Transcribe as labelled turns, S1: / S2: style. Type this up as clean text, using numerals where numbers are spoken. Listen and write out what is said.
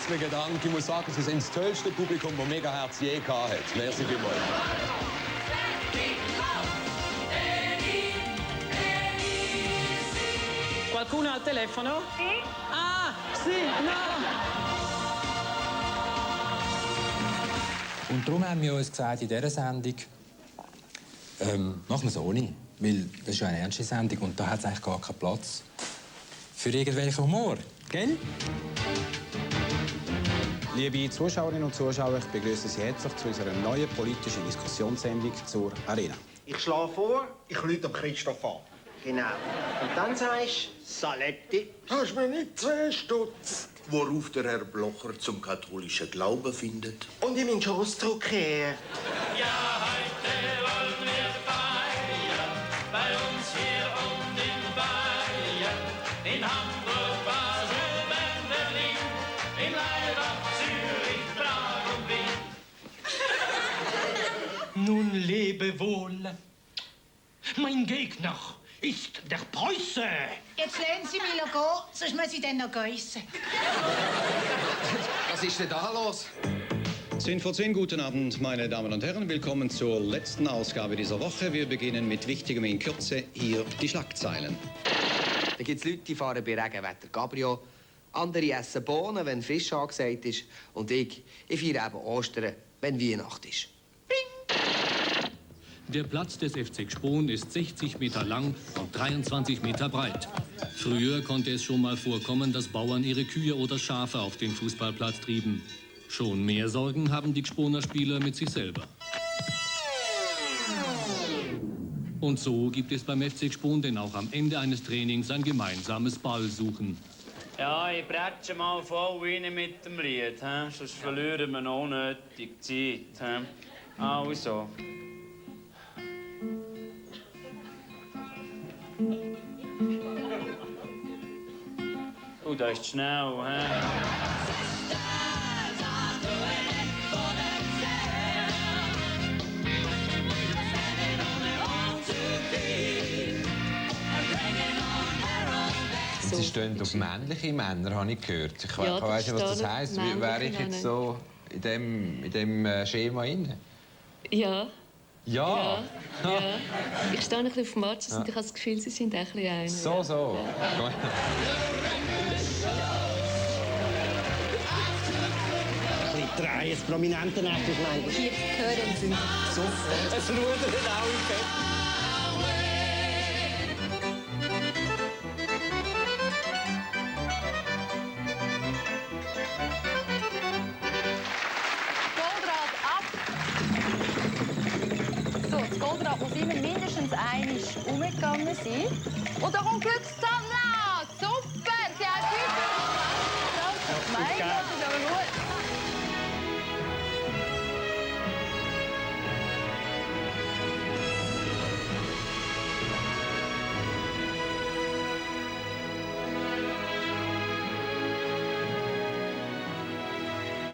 S1: herzlichen Dank. Ich muss sagen, Sie sind das tollste Publikum, das Megaherz je gehabt hat. Merci vielmals.
S2: Qualcuno al telefono? Sì. Ah, sì, no.
S3: Und darum haben wir uns gesagt, in dieser Sendung machen wir es ohne. Weil das ist ja eine ernste Sendung und da hat es eigentlich gar keinen Platz für irgendwelchen Humor. Gell?
S4: Liebe Zuschauerinnen und Zuschauer, ich begrüße Sie herzlich zu unserer neuen politischen Diskussionssendung zur Arena.
S5: Ich schlage vor, ich rufe Christoph an. Genau. Und dann sagst du, Saletti. Hast du mir nicht 2 Stutz?
S6: Worauf der Herr Blocher zum katholischen Glauben findet.
S5: Und in meinen Schoß zurückkehren.
S7: Ja, heute wollen wir feiern, bei uns hier und in Bayern, in Hamburg, Basel, Berlin, in Leibach, Zürich, Prag und Wien.
S2: Nun lebe wohl. Mein Gegner ist der Preuße.
S8: Jetzt lassen Sie mich gehen, sonst muss ich dann noch geissen.
S1: Was ist denn da los?
S4: 10 vor 10, guten Abend, meine Damen und Herren. Willkommen zur letzten Ausgabe dieser Woche. Wir beginnen mit Wichtigem in Kürze. Hier die Schlagzeilen.
S9: Da gibt es Leute, die fahren bei Regenwetter Cabrio. Andere essen Bohnen, wenn frisch angesagt ist. Und ich feiere eben Ostern, wenn Weihnacht ist.
S10: Der Platz des FC Gspon ist 60 Meter lang und 23 Meter breit. Früher konnte es schon mal vorkommen, dass Bauern ihre Kühe oder Schafe auf den Fußballplatz trieben. Schon mehr Sorgen haben die Gsponer Spieler mit sich selber. Und so gibt es beim FC Gspon denn auch am Ende eines Trainings ein gemeinsames Ballsuchen.
S7: Ja, ich bretsche mal voll rein mit dem Lied, sonst verlieren wir noch unnötig Zeit. Also. Oh, das ist schnell,
S11: Sie stehen auf männliche Männer, habe ich gehört. Ich weiss nicht, was das heisst. Wäre ich jetzt so in dem Schema inne?
S12: Ja.
S11: Ja?
S12: Ja. Ich stehe ein bisschen auf Matches und ich habe das Gefühl, Sie sind ein bisschen einer.
S11: So.
S12: Ja.
S5: Ein bisschen drehen, das prominente Nächte, ich meine.
S8: Hier gehören Sie.
S5: So, es rudert auch im Bett.
S8: So, das Goldrad muss immer mindestens einmal umgegangen sein. Und da kommt Glückszahnrad! Super! Sie haben 5 Mein Gott, das ist aber gut.